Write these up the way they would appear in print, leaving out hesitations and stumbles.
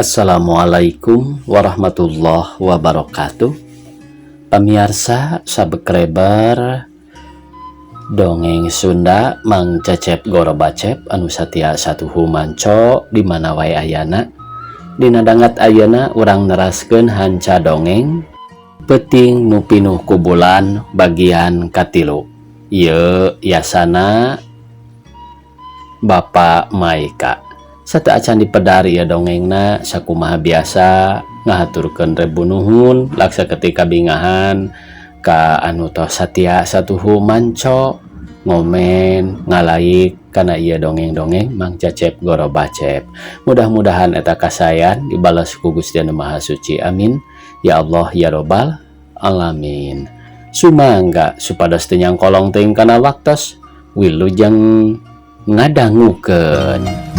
Assalamualaikum warahmatullahi wabarakatuh. Pamiarsa subscriber Dongeng Sunda Mang Cecep Gorobacep anu satia satuhu manco di mana wae ayana. Dina dangat ayeuna urang neraskeun hanca dongeng Peuting Nu Pinuh Ku Bulan bagian katilu. Ieu yasana Bapak Maika. Sateuacan dipedar ieu dongengna, sakumaha biasa ngahaturkeun rebu nuhun laksa ketika bingahan ka anu tos satia satuhu manco ngomen ngalaik kana ieu dongeng-dongeng Mang Cecep Gorobacep. Mudah-mudahan eta kasayan dibalas ku Gusti Anu Maha Suci, amin ya Allah ya Robbal alamin. Sumangga supados teu nyangkolong teuing kana waktos, wilujeng ngadangukeun.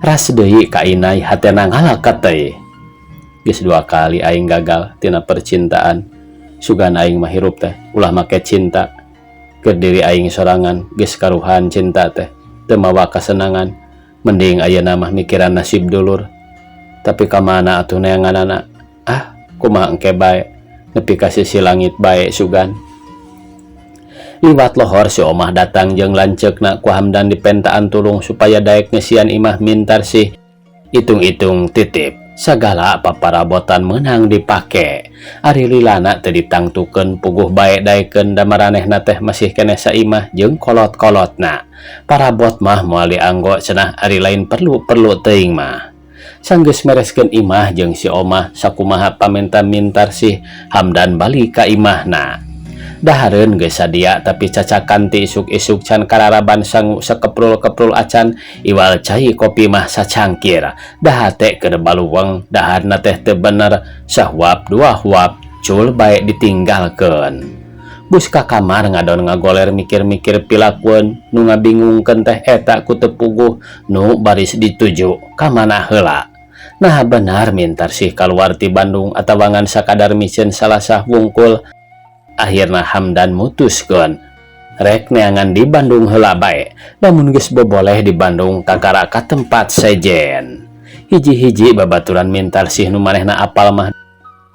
Ras deui ka Inai hatena ngalakat teh. Geus dua kali aing gagal tina percintaan. Sugan aing mah hirup teh ulah make cinta. Keur diri aing sorangan geus karuhan cinta teh teu mawa kasenangan. Mending ayeuna mah mikiran nasib dulur. Tapi ka mana atuh neanganana? Ah, kumaha engke bae nepi ka sisi langit bae sugan. Liwat lohor si omah datang jeung lanceukna ku Hamdan dipentaan tulung supaya daek ngesian imah Mintarsih. Hitung-hitung titip sagala paparabotan menang dipake. Ari lilana teu ditangtukeun puguh bae daekeun da maranehna teh masih keneh saimah jeung kolot-kolotna. Parabot mah moal dianggo cenah ari lain perlu-perlu teuing mah. Sanggeus mereskeun imah jeung si omah sakumaha pamenta Mintarsih, Hamdan balik ka imahna. Dahareun geus sadia tapi cacakan ti isuk-isuk can kararaban sangu sakeprul-keprul acan iwal cai kopi mah sacangkir. Dahate keur baluweng daharna teh teu bener sahuap dua huap cul bae ditinggalkeun. Bus ka kamar ngadon ngagoler mikir-mikir pilakueun nu ngabingungkeun teh eta ku teu puguh nu baris dituju ka mana heula. Nah benar Mintarsih kaluar ti Bandung atawa ngan sakadar miceun salasah wungkul. Akhirna Hamdan mutuskeun rek neangan di Bandung heula bae, lamun geus boboleh di Bandung kakara ka tempat sejen. Hiji-hiji babaturan Mintarsih nu manehna apal mah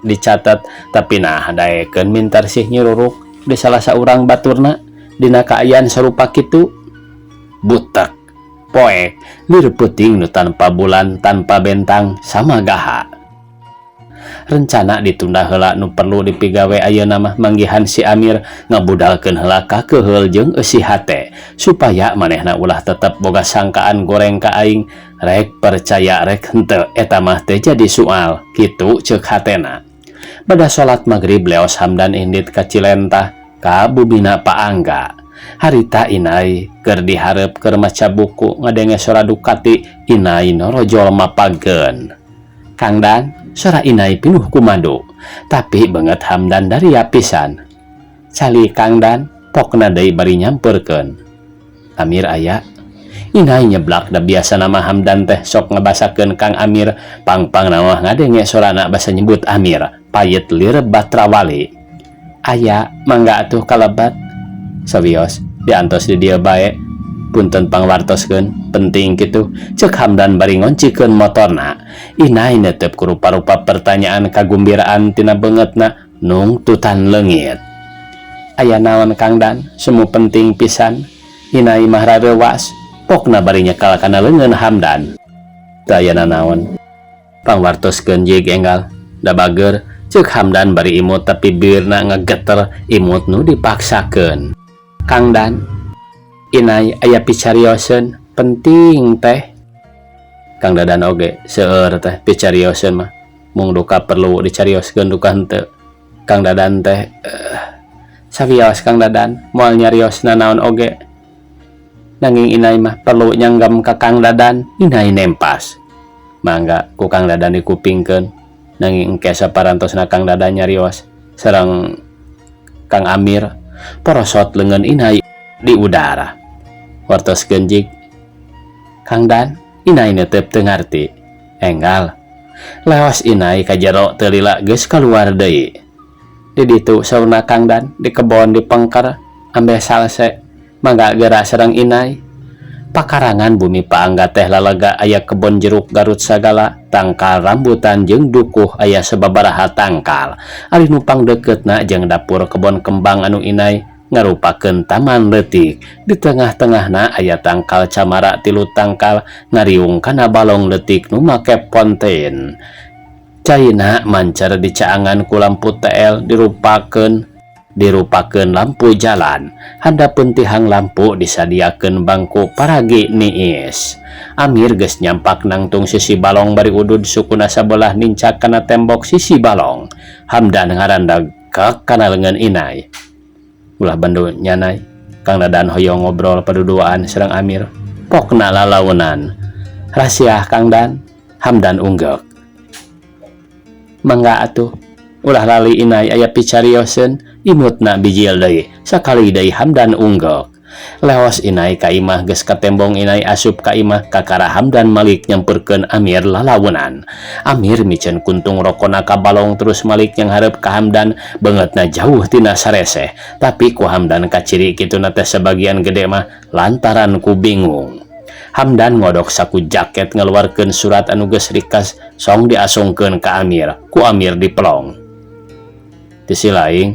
dicatat, tapi nah daekeun Mintarsih nyururuk di salah saurang baturna dina kaayaan sarupa kitu. Butek poek lir peuting nu tanpa bulan tanpa bentang sama gaha. Rencana ditunda heula nu perlu dipigawe ayeuna mah manggihan si Amir ngabudalkeun heula kakeheul jeung eusi hate supaya manehna ulah tetep boga sangkaan goreng ka aing, rek percaya rek henteu eta mah teu jadi soal kitu ceuk hatena. Bada salat magrib leos Hamdan indit ka Cilentah ka bumina Pak Angga. Harita Inai keur dihareup keur maca buku ngadenge sora Ducati Inai norojol mapageun. Kang Dan, sora Inai pinuh kumadu, tapi banget Hamdan dari pisan. Cali Kang Dan, pokna deui bari nyamperkeun. Amir aya. Inai nyeblak da biasa nama Hamdan teh sok ngebasakeun Kang Amir, pang-pang nama ngadenge sorana basa nyebut Amir, payet lir batrawali. Aya, mangga atuh kalebat. Sawios, diantos di dieu bae. Punten pangwartoskeun, penting kitu. Ceuk Hamdan bari ngoncikeun motorna. Inai netep ku rupa-rupa pertanyaan kagumbiraan tina beungeutna nung tutan leungit. Aya naon Kang Dan, semu penting pisan. Inai mah rareuwas, pokna bari nyekal kana leungeun Hamdan. Teu aya nanaon. Pangwartoskeun jig enggal, da bager Ceuk Hamdan bari imut tapi bibirna ngageter imut nu dipaksakeun. Kang Dan, Inai aya picarioseun penting teh. Kang Dadan oge seueur teh picarioseun mah. Mung duka perlu dicarioskeun duka henteu. Kang Dadan teh sawios Kang Dadan moal nyarios nanaon oge. Nanging Inai mah perlu nyanggam ka Kang Dadan, Inai nempas. Mangga ku Kang Dadan dikupingkeun. Nanging engke saparantosna Kang Dadan nyarios sareng Kang Amir porosot leungeun Inai di udara. Wartos genjig Kang Dan, Inai netep teu ngarti. Enggal. Leos Inai ka jero teu lila geus kaluar deui. Di ditu saurna Kang Dan di kebon di pengker ambeh salse mangga geura sareng Inai. Pakarangan bumi Paangga teh lalega aya kebon jeruk Garut sagala, tangkal rambutan jeung dukuh aya sababaraha tangkal. Ari nu pangdekeutna jeung dapur kebon kembang anu Inai ngarupakeun taman leutik. Di tengah-tengahna aya tangkal camara tilu tangkal ngariung kana balong leutik nu make ponten. Caina mancar dicaangan ku lampu TL dirupakeun lampu jalan. Handapeun tihang lampu disadiakeun bangku paragi niis. Amir geus nyampak nangtung sisi balong bari udud sukuna sabelah nincak kana tembok sisi balong. Hamdan ngarandag kek kana leungeun Inai. Ulah bandu nyanai. Kang Dadan hoyong ngobrol paduduaan sareng Amir. Pokna lalaunan. Rasiah Kang Dan, Hamdan unggeuk. Mangga atuh. Ulah lali Inai aya picarioseun, imutna bijil deui. Sakali deui Hamdan unggeuk. Leos Inai ka imah geus katembong Inai asup ka imah kakara Hamdan malik nyamperkeun Amir lalaunan. Amir miceun kuntung rokona ka balong terus malik nyanghareup ka Hamdan beungeutna jauh tina sareseh. Tapi ku Hamdan kaciri kituna teh sabagian gede mah lantaran ku bingung. Hamdan ngodok saku jaket ngaluarkeun surat anu geus rikas song diasungkeun ka Amir. Ku Amir dipelong. Ti si laing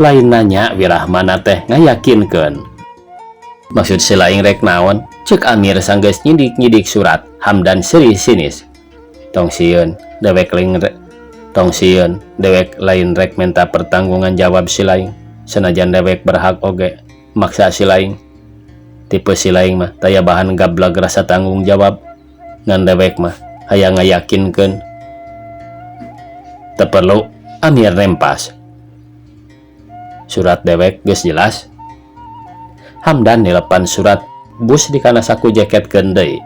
lain nanya wirahmana teh ngayakinkeun. Maksud si laing rek naon? Ceuk Amir sanggeus nyidik-nyidik surat. Hamdan seuri sinis. Tong sieun dewek lain tong sieun dewek lain rek menta pertanggungan jawab si laing. Senajan dewek berhak oge maksa si laing. Tipe si laing mah taya bahan gablag rasa tanggung jawab. Ngan dewek mah hayang ngayakinkeun. Teu perlu Amir nempas. Surat dewek geus jelas. Hamdan nilepan surat bus di kana saku jaket deui.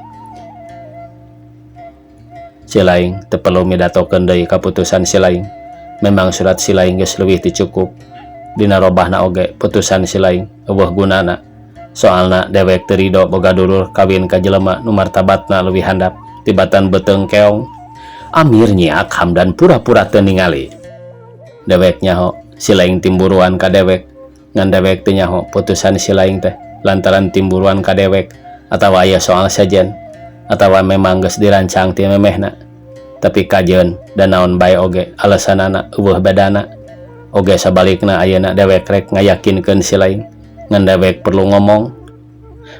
Si laing teu perlu midatokeun deui kaputusan si laing. Memang surat si laing geus leuwih ti cukup. Dina robahna oge putusan si laing euweuh gunana. Soalna dewek teu rido boga dulur kawin ka jelema nu martabatna leuwih handap tibatan beuteung keong. Amir nyiak Hamdan pura-pura teu ningali. Dewek nyaho si laing timburuan ka dewek. Ngan dewek teu nyaho putusan si laing teh lantaran timburuan ka dewek atawa aya soal sejen atawa memang geus dirancang ti memehna. Tapi kajeun dan naon bae oge alasanana euweuh bedana. Oge sabalikna ayeuna dewek rek ngayakinkeun si laing. Ngan dewek perlu ngomong.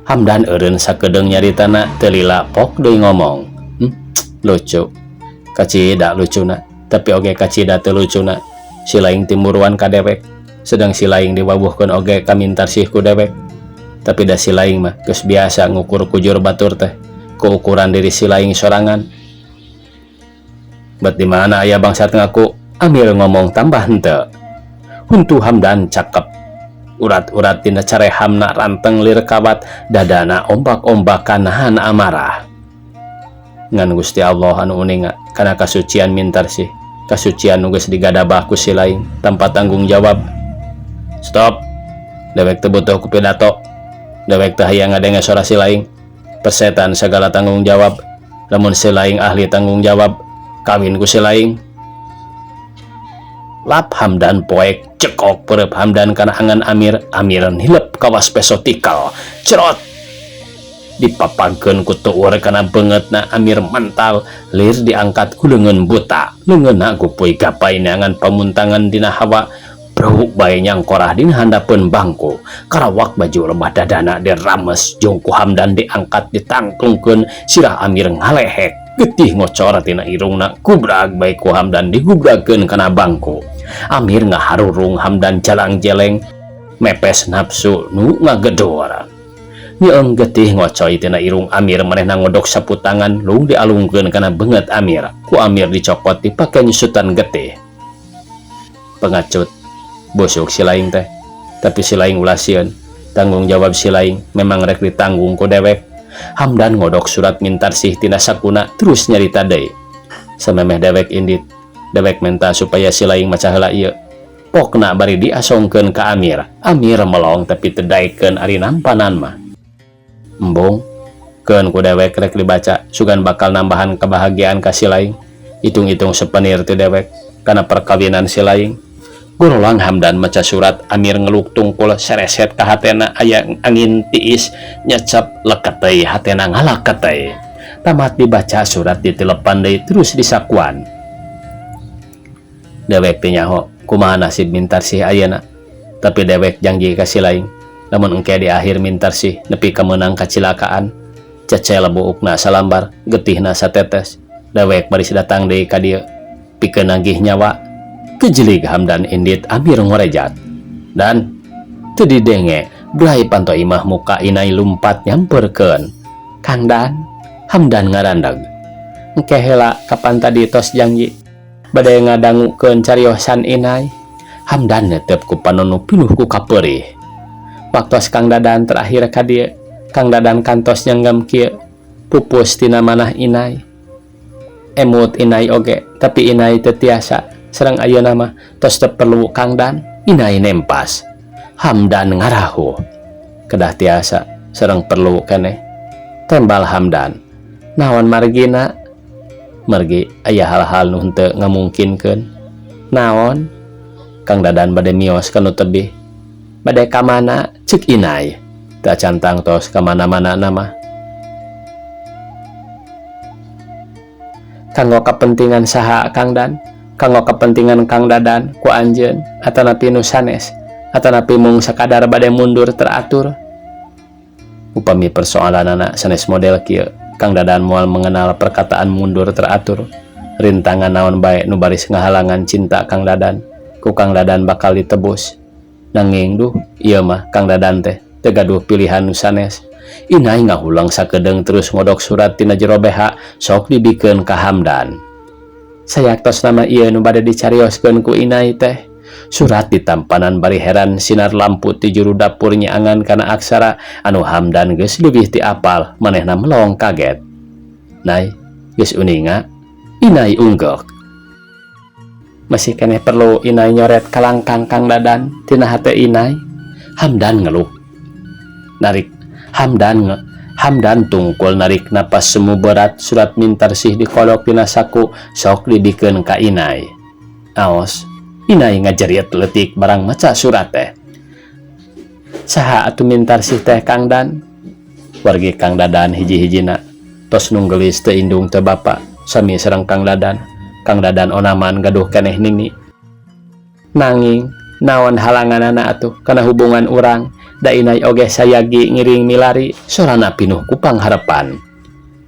Hamdan eureun sakedeung nyaritana teu lila pok deui ngomong. Lucu. Kacida lucuna, tapi oge kacida teu lucuna. Si laing timburuan ka dewek, sedang si laing diwabuhkeun oge kamintarsih ku dewek. Tapi da si laing mah geus biasa ngukur kujur batur teh ku ukuran diri si laing sorangan. Bet di mana aya bangsat ngaku? Amir ngomong tambah henteu. Huntu Hamdan cakep. Urat-urat dina carehamna ranteng lir kawat, dadana ombak-ombakan nahan amarah. Ngan Gusti Allah anu uninga kana kasucian Mintarsih, kasucian nu geus digadabah ku si laing tanpa tanggung jawab. Stop. Dewek teu butuh ku pidato. Dewek teu hayang ngadenge sora si laing. Persetan segala tanggung jawab. Lamun si laing ahli tanggung jawab, kawin ku si laing. Lap Hamdan poek cekok perep Hamdan kana angan Amir. Amir nilep kawas peso tikal. Cerot. Dipapagkeun ku tuur kana beungeutna Amir mental lir diangkat ku leungeun buta. Leungeunna gupuy gapai neangan pamuntangan dina hawa. Bruk bae nyangkorah dina handapeun bangku. Karawak baju lebah dadana dirames jung ku Hamdan diangkat ditangtungkeun sirah Amir ngalehek. Getih ngocor tina irungna gubrag bae ku Hamdan digubragkeun kana bangku. Amir ngaharurung Hamdan jalang-jeleng mepes nafsu nu ngagedor. Nyeeng getih ngocoy tina irung Amir manehna ngodok sapu tangan lung dialungkeun kana beungeut Amir. Ku Amir dicokot dipake nyusutan getih. Pengacut busuk si laing teh. Tapi si laing ulah sieun. Tanggung jawab si laing memang rek ditanggung ku dewek. Hamdan ngodok surat Mintarsih tina sakuna terus nyarita deui. Samemeh dewek indit, dewek menta supaya si laing maca heula ieu. Pokna bari diasongkeun ka Amir. Amir melong tapi teu daekeun ari nampanan mah. Embung, keun ku dewek rek dibaca, sugan bakal nambahan kebahagiaan ka si laing. Hitung-hitung sepenir ti dewek kana perkawinan si laing. Gorolang Hamdan maca surat, Amir ngeluk tungkul sereset ka hatena aya angin tiis nyecep leket deui hatena ngaleket deui. Tamat dibaca surat ditelepan deui terus disakuan. Dewek teh nyaho kumaha nasib Mintarsih ayeuna, tapi dewek janji ka si laing lamun engke di akhir Mintarsih nepi ka meunang kacilakaan cecel buukna salambar getihna satetes dewek baris datang deui ka dieu pikeun nagih nyawa. Kejelig Hamdan indit Amir ngorejat dan teu didenge belai panto imah muka Inai lumpat nyamperkeun. Kang Dan, Hamdan ngarandag. Engke heula kapan tadi tos janji bade ngadangukeun cariosan Inai. Hamdan netep ku panonu pinuh ku kapeurih. Waktos Kang Dadan terakhir ka dieu, Kang Dadan kantos nyanggem kieu pupus tina manah Inai. Emut Inai oge, tapi Inai teu tiasa. Sareng ayeuna mah tos teu perlu Kang Dan. Inai nempas. Hamdan ngarahu. Kedah tiasa sareng perlu keneh. Tembal Hamdan. Naon margina? Margi aya hal-hal nu henteu ngamungkinkeun. Naon? Kang Dadan bade mios ka nu tebih. Bade ka mana? Ceuk Inai. Teu cantang tos ka mana-mana nama. Kanggo kepentingan saha Kang Dan? Kanggo kepentingan Kang Dadan ku anjeun atanapi nu sanes atanapi mung sakadar bade mundur teratur. Upami persoalanana sanes model kieu, Kang Dadan moal mengenal perkataan mundur teratur. Rintangan naon bae nu baris ngahalangan cinta Kang Dadan, ku Kang Dadan bakal ditebus. Nanging duh, ieu mah Kang Dadan teh teu gaduh pilihan nu sanes. Inai ngahulang sakedeung terus ngodok surat tina jero BH sok dibikeun ka Hamdan. Sayaktos nama ieu nu bade dicarioskeun ku Inai teh. Surat ditampanan bari heran sinar lampu ti juru dapur nyaangan kana aksara anu Hamdan geus leuwih ti apal, manehna melong kaget. Nai, geus uninga? Inai unggeuk. Masih keneh perlu Inai nyoret kalangkang Kang Dadan tina hate Inai. Hamdan ngeluh. Narik Hamdan nge Hamdan tungkul narik napas semu berat surat Mintarsih dikolok tina saku sok dibikeun ka Inai. Aos, Inai ngajeriet leutik barang maca surat teh. Saha atuh Mintarsih teh Kang Dan? Wargi Kang Dadan hiji-hijina tos nunggelis teu indung teu bapa sami sareng Kang Dadan. Kang Dadan onaman gaduh keneh nini. Nanging naon halanganana atuh kana hubungan urang? Da Inai oge sayagi ngiring milari sorana pinuh ku pangharepan.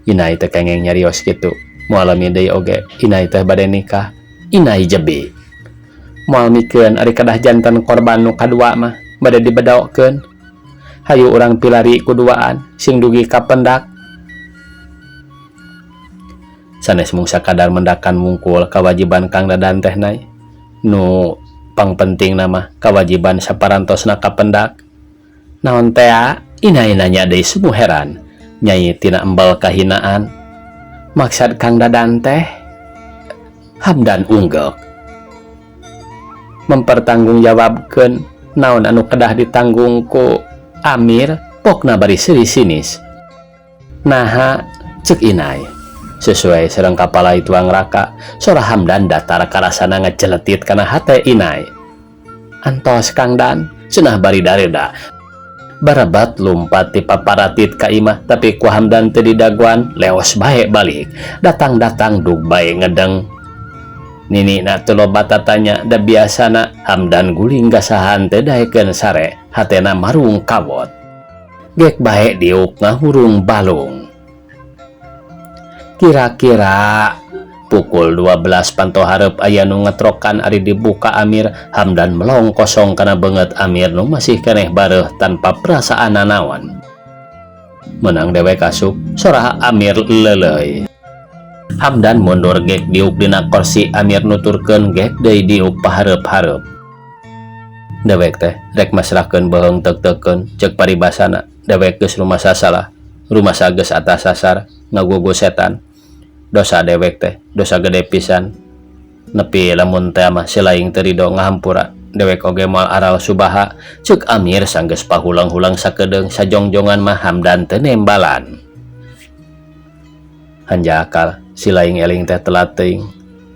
Inai teh kengeng nyarios kitu. Moal lami deui oge Inai teh bade nikah. Inai jebi. Moal mikeun ari kadah janten korban nu kadua mah bade dibedaokeun. Hayu urang pilari kuduaan sing dugi ka pendak. Sanes mung sakadar mendakan mungkul kewajiban Kang Dadan teh Nai. Nu pangpenting nama kewajiban saparantosna kapendak. Naon tea? Inai nanya deui semu heran. Nyai tina embel kahinaan. Maksad Kang Dadan teh? Hamdan unggeuk. Mempertanggungjawabkeun naon anu kedah ditanggung ku Amir, pokna bari seuri sinis. Naha ceuk Inai. Sesuai sareng kapalai tuang raka, sora Hamdan datar karasana ngejeletit kana hate Inai. Antos Kang Dan, cenah bari dareda. Barabat lumpat ti paparatit ka imah, tapi ku Hamdan teu didaguan, leos bae balik. Datang-datang dug bae ngedeng. Nini na teu loba tatanya, da biasana Hamdan guling gasahan teu daekeun sare, hatena marung kawot. Gek bae diuk ngahurung balung. Kira-kira pukul 12 panto hareup aya nu ngetrokan. Ari dibuka Amir. Hamdan melong kosong kana beungeut Amir nu masih keneh bareuh tanpa perasaan nanaon. "Menang dewek asup," sora Amir leleuy. Hamdan mundur gek diuk dina kursi. Amir nuturkeun gek deui diuk pahareup-hareup. "Dewek teh rek masrahkeun beuheung teuk-teukeun. Ceuk paribasana dewek geus rumasa salah, rumasa geus atas sasar ngagugu setan. Dosa dewek teh dosa gede pisan, nepi lamun teh mah si laing teu rido ngahampura, dewek oge moal aral subaha," ceuk Amir sanggeus pahulang-hulang sakedeung. Sajongjongan mah Hamdan teu nembalan. "Hanjakal si laing eling teh telat teuing.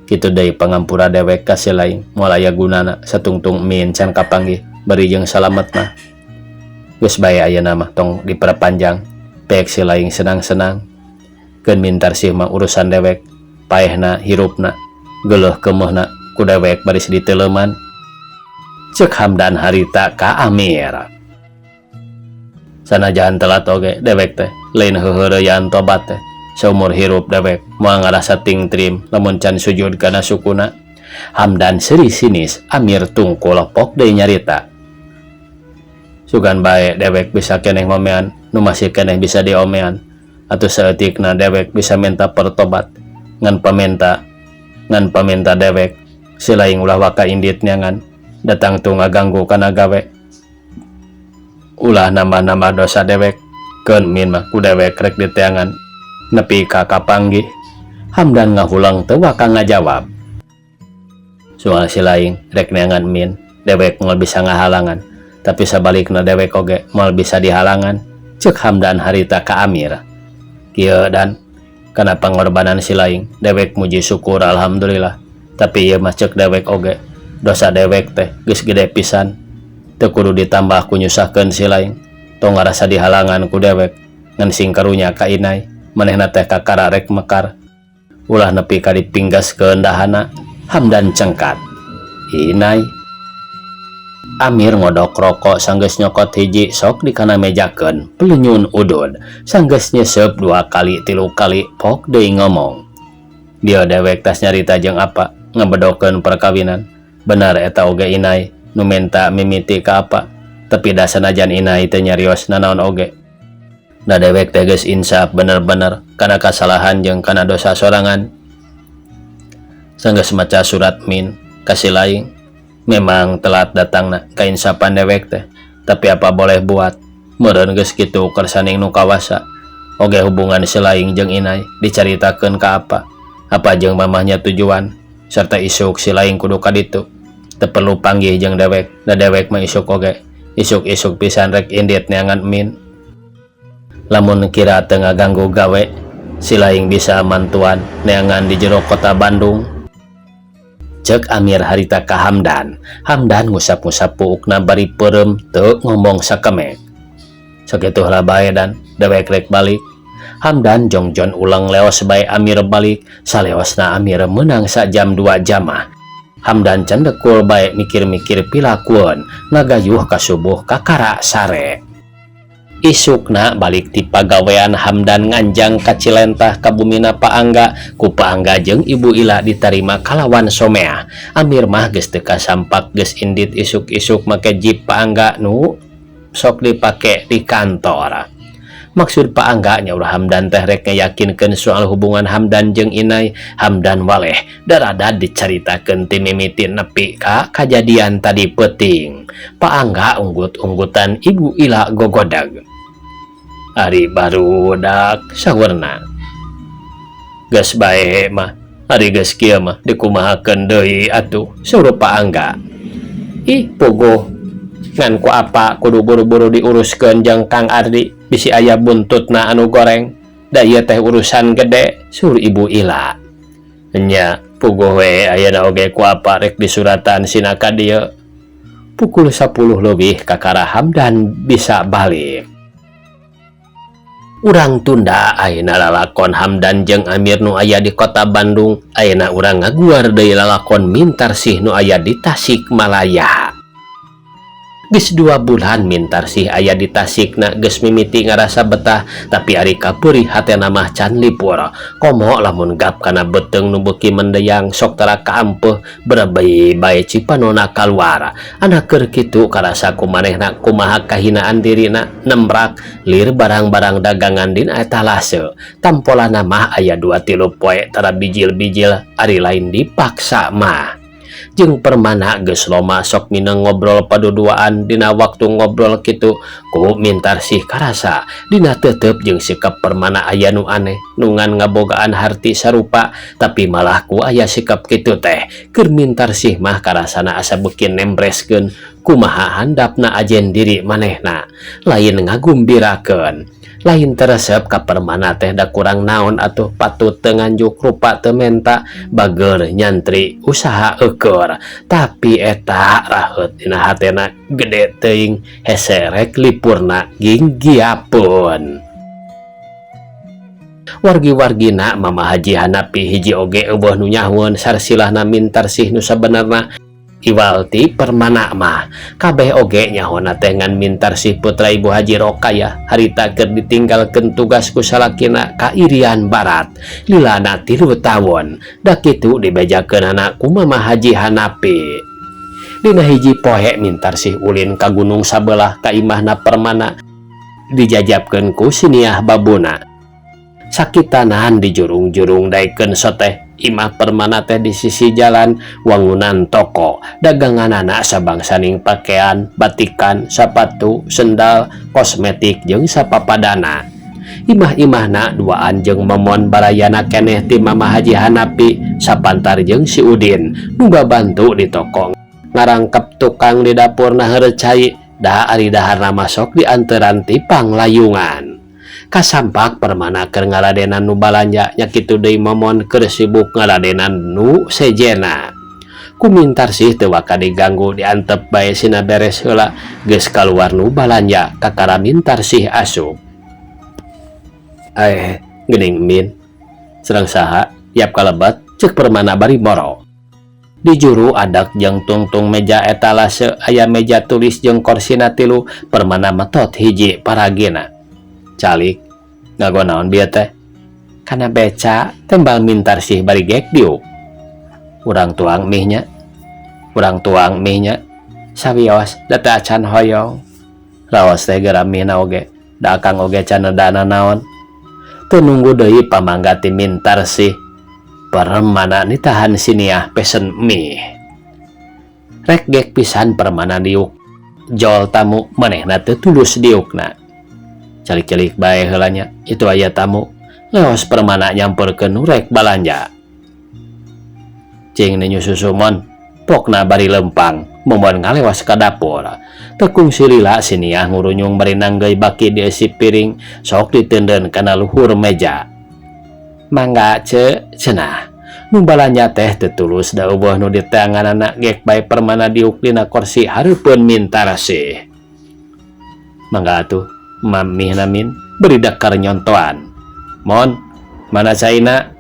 Kitu deui pangampura dewek ka si laing moal aya gunana, satungtung min can kapanggih bari jeung salamet mah. Geus bae ayeuna mah, tong diperpanjang. Pek si laing senang-senang. Keun Mintarsih mah urusan dewek. Paehna, hirupna, geuleuh keumeuhna ku dewek baris diteuleuman," ceuk Hamdan harita ka Amir. "Sanajan telat oge dewek teh lain heuheureyan tobat teh. Saumur hirup dewek moal ngarasa tingtrim lamun can sujud kana sukuna." Hamdan seuri sinis. Amir tungkul pok deui nyarita. "Sugan bae dewek bisa keneh ngomean nu masih keneh bisa diomean, atau saeutikna dewek bisa minta pertobat. Ngan pamenta dewek, si laing ulah waka indit neangan datang tuh ngaganggu kana gawe, ulah nambah-nambah dosa dewek. Keun min mah ku dewek rek diteangan nepi ka kapanggih." Hamdan ngahulang teu waka ngajawab. "Soal si laing rek neangan min, dewek moal bisa ngahalangan, tapi sabalikna dewek oge moal bisa dihalangan," ceuk Hamdan harita ka Amir. "Kieu dan kana pangorbanan si laing dewek muji syukur alhamdulillah, tapi ieu mah ceuk dewek oge dosa dewek teh geus gede pisan, teu kudu ditambah ku nyusahkeun si laing. Tong ngarasa dihalangan ku dewek, ngan sing karunya ka inai. Manehna teh kakara rek mekar, ulah nepi ka dipinggaskeun dahana." Hamdan cengkat. "Inai?" Amir ngodok rokok. Sanggeus nyokot hiji sok dikana mejakeun pelenyun udud. Sanggeus nyesep dua kali, tilu kali, pok deui ngomong. "Dia dewek tas nyarita jeung apa ngebedokeun perkawinan. Benar eta oge inai nu minta mimiti ka apa, tapi da sanajan inai teu nyarios nanaon oge, da dewek teh geus insaf bener-bener kana kasalahan jeung kana dosa sorangan. Sanggeus maca surat min ka si laing, memang telat datangna kainsapan dewek teh, tapi apa boleh buat, meureun geus kitu kersaning nu kawasa. Oge hubungan si laing jeung inai dicaritakeun ka apa, apa jeung mamahnya tujuan serta isuk si laing kudu ka ditu. Teu perlu panggih jeung dewek, da dewek mah isuk oge isuk-isuk pisan rek indit neangan min. Lamun kira teu ngaganggu gawe, si laing bisa mantuan neangan di jero kota Bandung," cek Amir harita ka Hamdan. Hamdan ngusap-ngusap puukna bari peureum, teu ngomong sakemek. "Sakitu heula bae dan, dewek rek balik." Hamdan jongjon ulang leos bae. Amir balik. Saleosna Amir meunang sajam 2 jamah. Hamdan cendekul bae mikir-mikir pilakueun, ngagayuh ka subuh kakara sare. Isukna balik ti pagawean, Hamdan nganjang ka Cilentah ka bumina Pak Angga. Ku Pak Angga jeung Ibu Ila ditarima kalawan someah. Amir mah geus teu kasampak, geus indit isuk-isuk make jeep Pak Angga nu sok dipake di kantor. Maksud Pak Angga nyaur Hamdan teh rek ngayakinkeun soal hubungan Hamdan jeung Inai. Hamdan waleh darada dicaritakeun ti mimiti nepi ka kajadian tadi peuting. Pak Angga unggut-unggutan, Ibu Ila gogodag. "Ari barudak," saurna. "Geus bae mah, ari geus kieu mah dikumahakeun deui atuh," saur Pak Angga. "Ih, puguh ngan ku apa kudu buru-buru diuruskeun jeung Kang Ardi, bisi aya buntutna anu goreng, da ieu teh urusan gede," saur Ibu Ila. "Nya, puguh we ayeuna oge ku apa rek disuratan sina ka dieu." Pukul 10 leuwih kakara Hamdan bisa balik. Urang tunda ayeuna lalakon Hamdan jeung Amir nu aya di kota Bandung. Ayeuna urang ngaguar deui lalakon Mintarsih nu aya di Tasikmalaya. Geus 2 bulan Mintarsih aya di Tasikna, geus mimiti ngarasa betah, tapi ari kapeurih hatena mah can lipur. Komo lamun gap kana beuteung nu beuki mendeyang, sok tara kaampeuh, berebei bae cipanona kaluar. Ana keur kitu karasa ku manehna kumaha kahinaan dirina nembrak lir barang-barang dagangan dina etalase. Tampolana mah aya dua tilu poe tara bijil-bijil, ari lain dipaksa mah. Jeung Permana geus loma sok mineng ngobrol paduduaan. Dina waktu ngobrol kitu ku Mintarsih karasa dina tetep jeung sikap Permana aya nu aneh, nu ngan ngabogaan harti sarupa, tapi malah ku aya sikap kitu teh keur Mintarsih mah karasana asa beuki nembreskeun kumaha handapna ajen diri manehna, lain ngagumbirakeun, lain teresep ka Permana teh. Da kurang naon atuh, patut teu nganjuk, rupa teu menta, bager, nyantri, usaha eukeur, tapi eta raheut dina hatena gede teuing, hese rek lipurna ginggiapeun. Wargi-wargina Mama Haji Hanapi hiji oge euweuh nu nyahoeun sarsilahna Mintarsih nu sabenerna. Iwal ti Permana mah kabeh oge nyahona teh ngan Mintarsih putra Ibu Haji Rokayah harita keur ditinggalkeun tugas ku salakina ka Irian Barat lilana 3 taun. Da kitu dibejakeunana ku Mama Haji Hanapi. Dina hiji poe Mintarsih ulin ka gunung sabelah ka imahna Permana, dijajabkeun ku Siniah babuna. Sakitanan dijurung-jurung daekeun soteh. Imah Permana teh di sisi jalan, wangunan toko. Daganganana sabangsaning pakaian, batikan, sapatu, sendal, kosmetik jeung sapapadana. Imah-imahna duaan jeung Momon, barayana keneh ti Mama Haji Hanapi, sapantar jeung si Udin nu babantu di toko ngarangkep tukang di dapur naheur cai, da ari daharna masok di anteran ti panglayungan. Kasampak Permana keur ngaladenan nu balanja, nya kitu deui Momon keur sibuk ngaladenan nu sejena. Ku Mintarsih teu waka diganggu, diantep bae sina beres heula. Geus kaluar nu balanja, kakara Mintarsih asup. "Eh, geuning Min, sareng saha yap kalebet?" cek Permana bari moro. Di juru adak jeung tungtung meja etalase aya meja tulis jeung korsina tilu. Permana metot hiji paragina. "Calik, ngago naon bieu teh?" "Kana beca," tembal Mintarsih bari gek diuk. "Urang tuang mih nya, urang tuang mih nya." "Sawios, da teu acan hoyong." "Raos teh geura mihna oge, da akang oge can nedana naon." Teu nunggu deui pamangga ti Mintarsih, Permana nitahan Siniah pesen mie. Rek gek pisan Permana diuk jol tamu, manehna teu tulus diukna. "Calik-calik bae heula nya, itu aya tamu." Leos Permana nyamperkeun nu rek balanja. "Cing ninyu susu, Mon," pokna bari lempang. Momon ngalewas ka dapur. Teu kungsi lila Siniah ngurunyung bari nanggeuy baki dieusi piring sok diteundeun kana luhur meja. "Mangga, Ce," cenah. Nu balanja teh teu tulus, da euweuh nu diteanganana. Gek bae Permana diuk dina korsi hareupeun Mintarsih. "Mangga atuh, mihna, Min," bari dakar nyontoan. "Mon, mana caina?"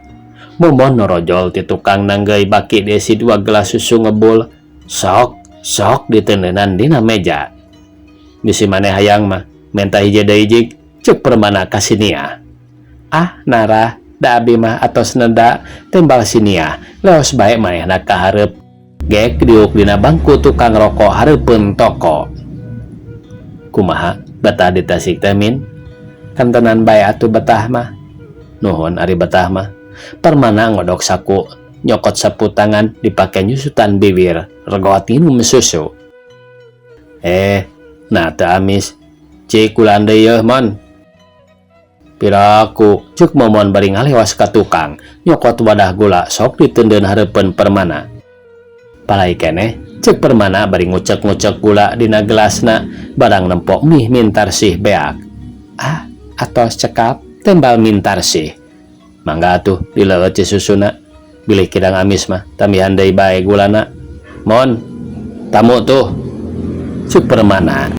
Momon norojol ti tukang nanggeuy baki diisi dua gelas susu ngebul. Sok sok diteundeunan dina meja. "Bisi maneh hayang mah, menta hiji deui jig," cek Permana ka Siniah. "Ah, narah, da abi mah atos neda," tembal Siniah. Leos bae manehna ka hareup, gek diuk dina bangku tukang rokok hareupeun toko. "Kumaha betah di Tasik teh, Min?" "Kantenan bae atuh, betah mah." "Nuhun ari betah mah." Permana ngodok saku, nyokot sapu tangan dipake nyusutan bibir, regot nginum susu. "Eh, nah teu amis. Cik gulaan deui yeuh, Mon." "Piraku," cek Momon bari ngalewas ka tukang nyokot wadah gula sok diteundeun hareupeun Permana. "Palai keneh," cek Permana bari ngucek-ngucek gula dina gelasna barang nempo mih Mintarsih beak. "Ah, atos cekap," tembal Mintarsih. "Mangga atuh dileueut susuna. Bilih kidang amis mah tambihan deui bae gulana. Mon, tamu tuh," cek Permana.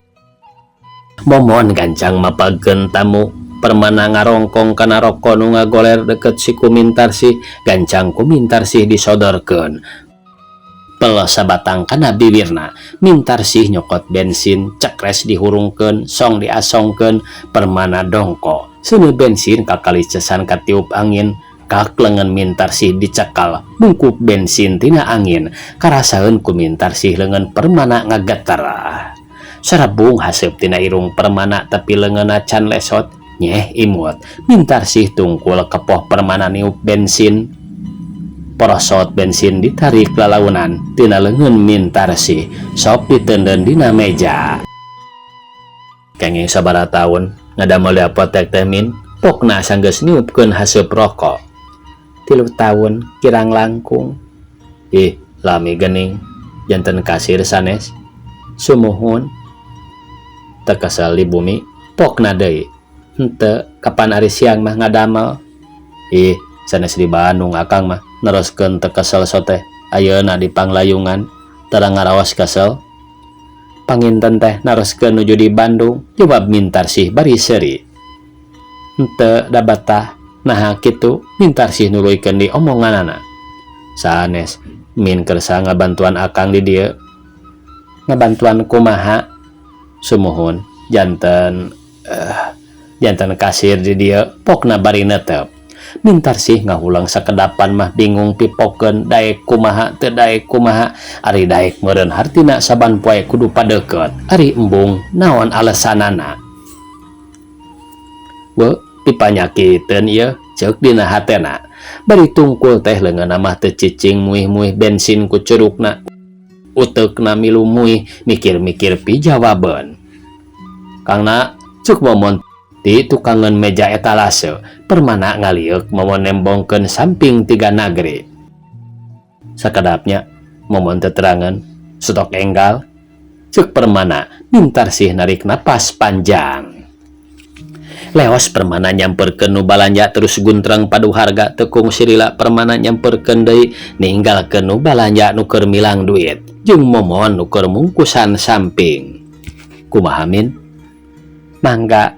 Momon gancang mapagkeun tamu. Permana ngarongkong kana roko nu ngagoler deket siku Mintarsih, gancang ku Mintarsih disodorkeun. Pel sabatang kana bibirna. Mintarsih nyokot bensin, cekres dihurungkeun, song diasongkeun, Permana dongko. Seuneu bensin kakalicesan katiup angin, kak leungeun Mintarsih dicekal, bungkup bensin tina angin, karasaeun ku Mintarsih leungeun Permana ngageter. Sarebung haseup tina irung Permana tapi leungeunna can lesot, nyeh imut. Mintarsih tungkul kepoh Permana niup bensin. Porosot bensin ditarik lalaunan tina leungeun Mintarsih, sok diteundeun dina meja. Kenging sabaraha taun ngadamel di apotek teh, Min? Pokna sanggeus niupkeun haseup rokok. 3 taun kirang langkung. Ih, lami gening. Janten kasir sanes? Sumuhun. Teu kesel di bumi? Pokna deui. Henteu, kapan ari siang mah ngadamel. Ih, sanes di Bandung akang mah neroskeun teu kesel so teh ayeuna di Panglayungan tara ngaraos kesel. Panginten teh naroskeun nuju di Bandung, jawab Mintarsih bari seuri. Henteu da betah. Naha kitu? Mintarsih nuluykeun di omonganana. Sanes, Min, kersa ngabantuan akang di dieu. Ngabantuan kumaha? Sumuhun, janten janten kasir di dieu, pokna bari netep. Mintarsih ngahulang sakedapan mah bingung pipokeun daek kumaha teu daek kumaha. Ari daek meureun hartina saban poe kudu padeukeut, ari embung naon alesanana. We pipanyakiteun ieu, ceuk dina hatena. Bari tungkul teh leungeunna mah teu cicing, muih-muih bensin ku curukna, uteukna milu muih mikir-mikir pijawabeun. Kangna, cuk Momon ti tukangeun meja etalase. Permana ngalieuk Momon nembongkeun samping tiga nagri. Sakedapnya Momon teterangan. Stok enggal, cek Permana. Mintarsih narik napas panjang. Leos Permana nyamperkeun nu balanja terus guntreng padu harga. Teu kungsi lila Permana nyamperkeun deui, ninggalkeun nu balanja nu keur milang duit jeung Momon nu keur mungkusan samping. Kumaha, Min? Mangga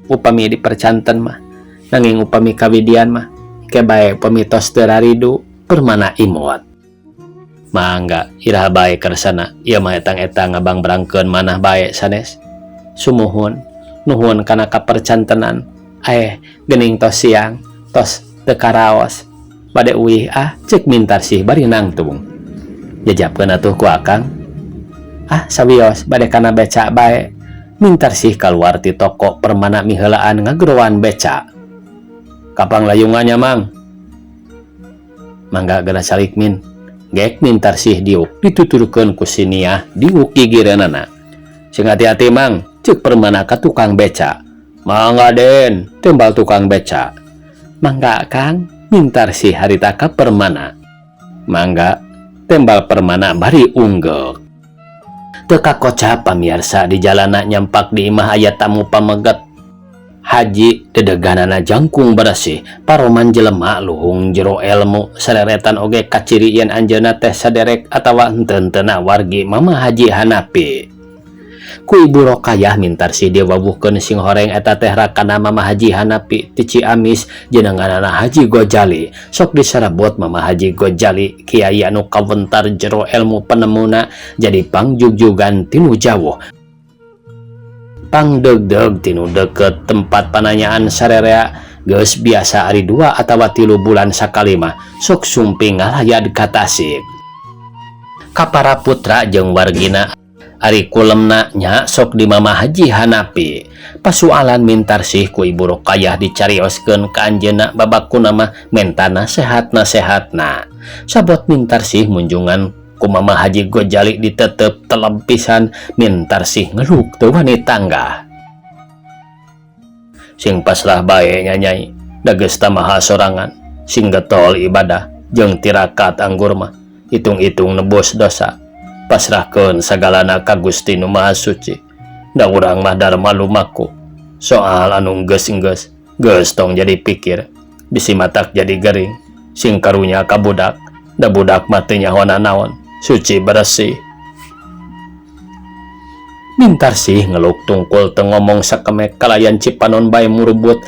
upami dipercanten mah, nanging upami kawidian mah ke bae upami tos teu raridu, Permana imut. Mangga, iraha bae kersana, ieu mah etang-etang ngabangbrangkeun manah bae sanes. Sumuhun, nuhun kana kapercantenan. Eh, gening tos siang, tos teu karaos, bade uih ah, cek Mintarsih bari nangtung. Jajapkeun atuh ku akang. Ah, sawios, bade kana beca bae. Mintarsih kaluar ti toko, Permana miheulaan ngageroan beca. Ka Panglayungan nya, Mang? Mangga geura calik, Min. Gek Mintarsih diuk dituturkeun ku Siniah diuk gigireunana. Sing hati-hati, Mang, cek Permana ka tukang beca. Mangga, Den, timbal tukang beca. Mangga, Kang, Mintarsih harita ka Permana. Mangga, tembal Permana bari unggeuk. Teu kakoca pamiarsa di jalana nyampak di imah aya tamu pameget. Haji dedeganana jangkung beresih, paroman jelema luhung jero elmu, sareretan oge kaciri yen anjeunna teh saderek atawa henteu-henteuna wargi Mama Haji Hanapi. Ku Ibu Rokayah Mintarsih diwawuhkeun singhoreng eta teh rakana Mama Haji Hanapi ti Ciamis, jenenganana Haji Gojali. Sok disarebut Mama Haji Gojali kiai anu kawentar jero elmu penemuna, jadi pangjugjugan tinu jauh, pangdeugdeug tinu deukeut. Tempat pananyaan sarerea geus biasa ari 2 atawa 3 bulan sakali mah sok sumping ngalayad ka Tasik ka para putra jeung wargina. Ari kulemna nya sok di Mama Haji Hanapi. Pasualan Mintarsih ku Ibu Rokayah dicarioskeun ka anjeunna, babakuna mah menta nasehat nasehatna. Sabot Mintarsih munjungan ku Mama Haji Gojali ditetep teleb pisan. Mintarsih ngeluk teu wani tanggah. Sing pasrah bae nya, Nyai, da geus tamaha sorangan. Sing getol ibadah jeung tirakat anggur mah hitung-hitung nebus dosa. Pasrahkeun sagalana ka Gusti Nu Maha Suci, da urang mah darma lumaku. Soal anu geus-geus geus tong jadi pikir, bisi matak jadi gering. Sing karunya ka budak, da budak mah teu nyaho naon, suci beresih. Mintarsih ngeluk tungkul teu ngomong sakemek kalayan cipanon bae murubut.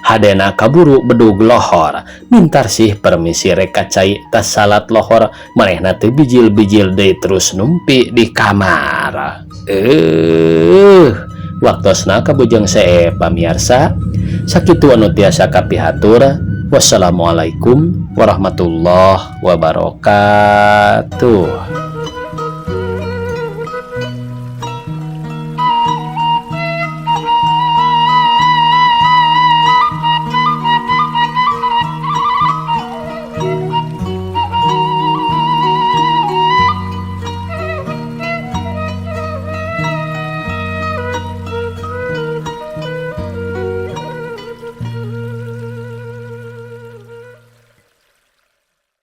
Hadena kaburu bedug lohor. Mintarsih permisi rek ka cai tas salat lohor, manehna teh bijil-bijil deui terus numpi di kamar. Waktosna kabujeng seep, pamiarsa. Sakitu anu tiasa kapihatur. Wassalamualaikum warahmatullahi wabarakatuh.